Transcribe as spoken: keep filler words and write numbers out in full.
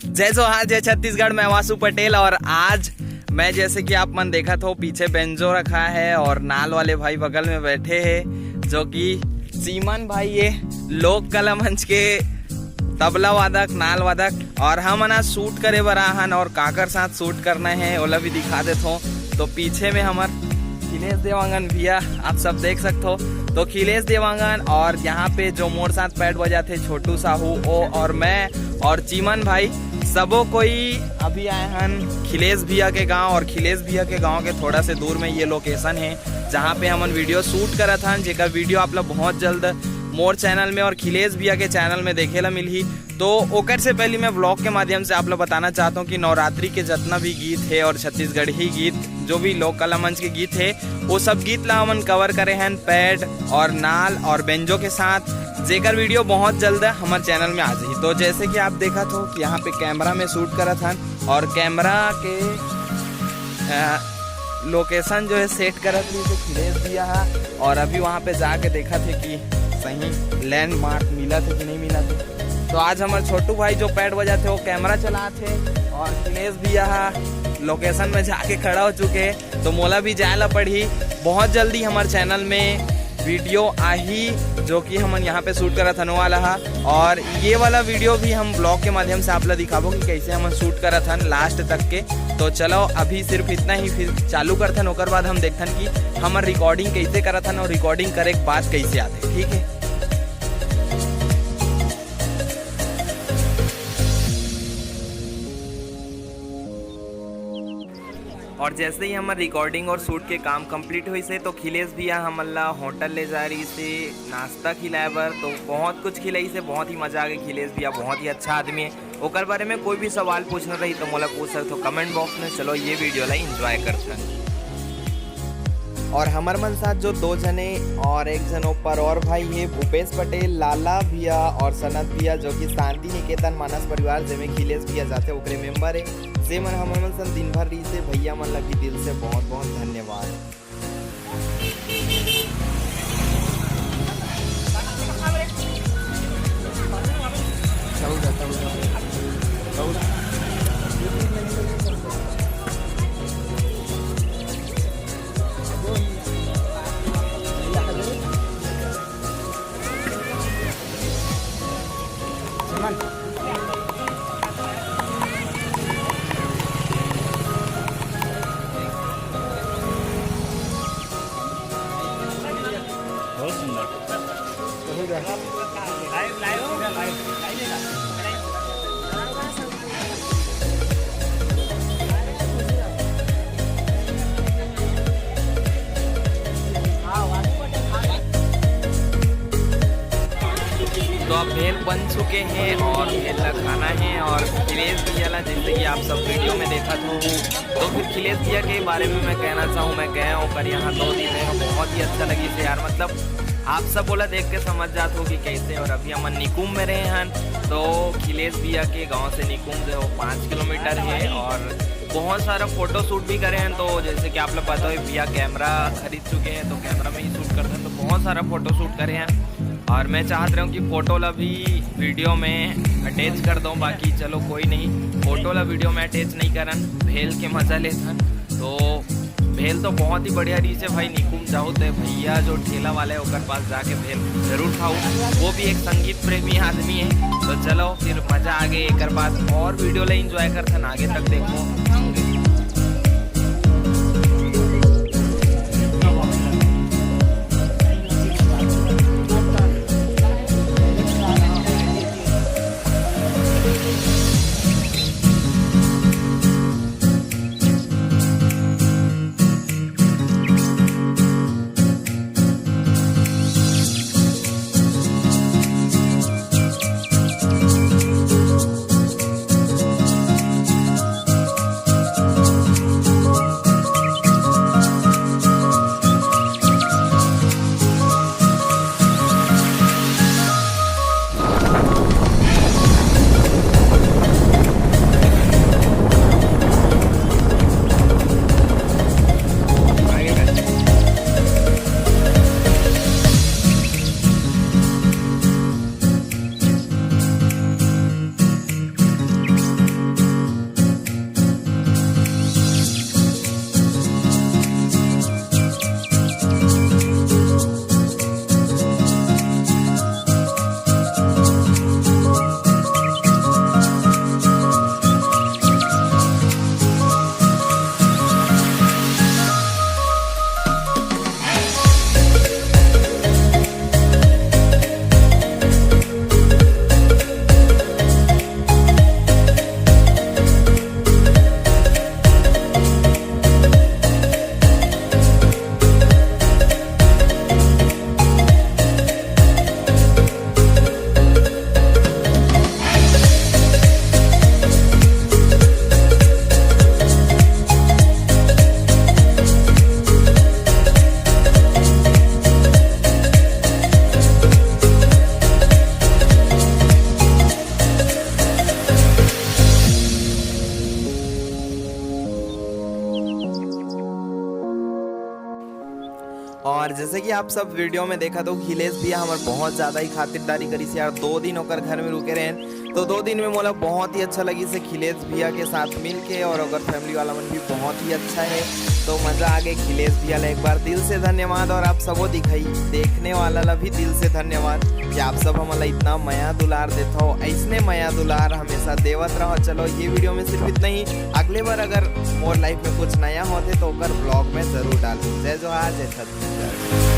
जय जोहार, जय छत्तीसगढ़। मैं वासु पटेल और आज मैं, जैसे कि आप मन देखत हो, पीछे बेंजो रखा है और नाल वाले भाई बगल में बैठे हैं, जो कि चीमन भाई, ये लोक कला मंच के तबला वादक, नाल वादक। और हमन आज शूट करे बर आहन और काकर साथ शूट करना है, ओला भी दिखा देथो। तो पीछे में हमर खिलेश देवांगन भैया, आप सब देख सकते हो। तो खिलेश देवांगन और यहाँ पे जो मोर साथ पैड बजाथे, छोटू साहू, ओ और मैं और चीमन भाई, सबो कोई अभी आए हन खिलेश भैया के गांव। और खिलेश भैया के गांव के थोड़ा से दूर में ये लोकेशन है, जहाँ पे हमन वीडियो शूट करत हन, जेकर वीडियो आप लोग बहुत जल्द मोर चैनल में और खिलेश भैया के चैनल में देखे ला मिलही। तो ओकर से पहले मैं व्लॉग के माध्यम से आप लोग बताना चाहता हूँ कि नवरात्रि के जितना भी गीत है और छत्तीसगढ़ी गीत, जो भी लोक कला मंच के गीत है, वो सब गीत ला हमन कवर करे हैं पैड और नाल और बेंजो के साथ, जेकर वीडियो बहुत जल्द हमारे चैनल में आ जाही। तो जैसे कि आप देखत हो कि यहाँ पे कैमरा में शूट करत हन और कैमरा के अ, लोकेशन जो है सेट करत रही तो खिलेश भैया हा। और अभी वहाँ पे जाके देखत हे कि सही लैंडमार्क मिलत हे कि नहीं मिलत हे। तो आज हमारे छोटू भाई जो पैड बजाथे, वो कैमरा चलाथे और खिलेश भैया हा लोकेशन में जाके खड़ा हो चुके हैं। तो मोला भी जाए ला पड़ही। बहुत जल्दी हमारे चैनल में वीडियो आही, जो कि हमन यहाँ पे शूट करत हन, वो वाला हा। और ये वाला वीडियो भी हम ब्लॉग के माध्यम से आप ला दिखाबो कि कैसे हमन शूट करत हन लास्ट तक के। तो चलो, अभी सिर्फ इतना ही, फिर चालू करथन, ओकर बाद हम देखथन कि हमर रिकॉर्डिंग कैसे करत हन और रिकॉर्डिंग करे के बाद कैसे आथे, ठीक है। और जैसे ही हमर रिकॉर्डिंग और शूट के काम कंप्लीट होइस हे, तो खिलेश भैया हमन ला होटल ले जा रही से नाश्ता खिलाए बर, तो बहुत कुछ खिलाइस हे, बहुत ही मजा आ गई। खिलेश भैया बहुत ही अच्छा आदमी है, ओकर बारे में कोई भी सवाल पूछना रही तो मोला पूछ सकते हो कमेंट बॉक्स में। चलो, ये वीडियो ला एंजॉय करथन। और हमर मन साथ जो दो जने और एक जन ऊपर और भाई है, भूपेश पटेल, लाला भैया और सनत भैया, जो कि शांति निकेतन मानस परिवार, जेमे खिलेश भैया जाथे, ओकरे मेंबर है। से मन हमर मन संग दिन भर रही से, भैया मन ला भी दिल से बहुत बहुत धन्यवाद। बहुत सुंदर। तो अब भेल बन चुके हैं और भेल ला खाना है। और खिलेश भैया ला, जैसे कि आप सब वीडियो में देखत हो, तो फिर खिलेश भैया के बारे में मैं कहना चाहूँ, मैं गया हूँ पर यहाँ दो दिन में बहुत ही अच्छा लगी से यार, मतलब आप सब बोला देख के समझ जात हो कि कैसे। और अभी हमन निकुम में रहे हैं, तो खिलेश भैया के गांव से निकुम जो है वो पाँच किलोमीटर है। और बहुत सारा फोटो शूट भी करे हैं, तो जैसे कि आप लोग पता हो भैया कैमरा खरीद चुके हैं, तो कैमरा में ही शूट करते हैं, तो बहुत सारा फोटो शूट करे हैं। और मैं चाहत रहा हूँ कि फोटो ला भी वीडियो में अटैच कर दो, बाकी चलो कोई नहीं, फोटो ला वीडियो में अटैच नहीं करन, भेल के मजा लेथन। तो भेल तो बहुत ही बढ़िया रही से भाई, निकुम जाओ तो भैया जो ठेला वाला है ओकर पास जाके भेल जरूर खाओ, वो भी एक संगीत प्रेमी आदमी है। तो चलो फिर मजा आ गई, एक बार और वीडियो ला एंजॉय करथन, आगे तक देखो। और जैसे कि आप सब वीडियो में देखा तो अखिलेश भैया हमर बहुत ज्यादा ही खातिरदारी करिस यार। दो दिन ओकर घर में रुके रहेन, तो दो दिन में मोला बहुत ही अच्छा लगिस अखिलेश भैया के साथ मिल के, और ओकर फैमिली वाला मन भी बहुत ही अच्छा है। तो मजा आ गए अखिलेश भैया ला एक बार दिल से धन्यवाद, और आप सबो दिखाई देखने वाला ला भी दिल से धन्यवाद कि आप सब हमला इतना मया दुलार देथो। ऐसने मया दुलार हमेशा देवत रहो। चलो, ये वीडियो में सिर्फ इतना ही। अगले बार अगर मोर लाइफ में कुछ नया होथे तो ओकर ब्लॉग में जरूर डालूँ। जय जोहार, जय छत्तीसगढ़।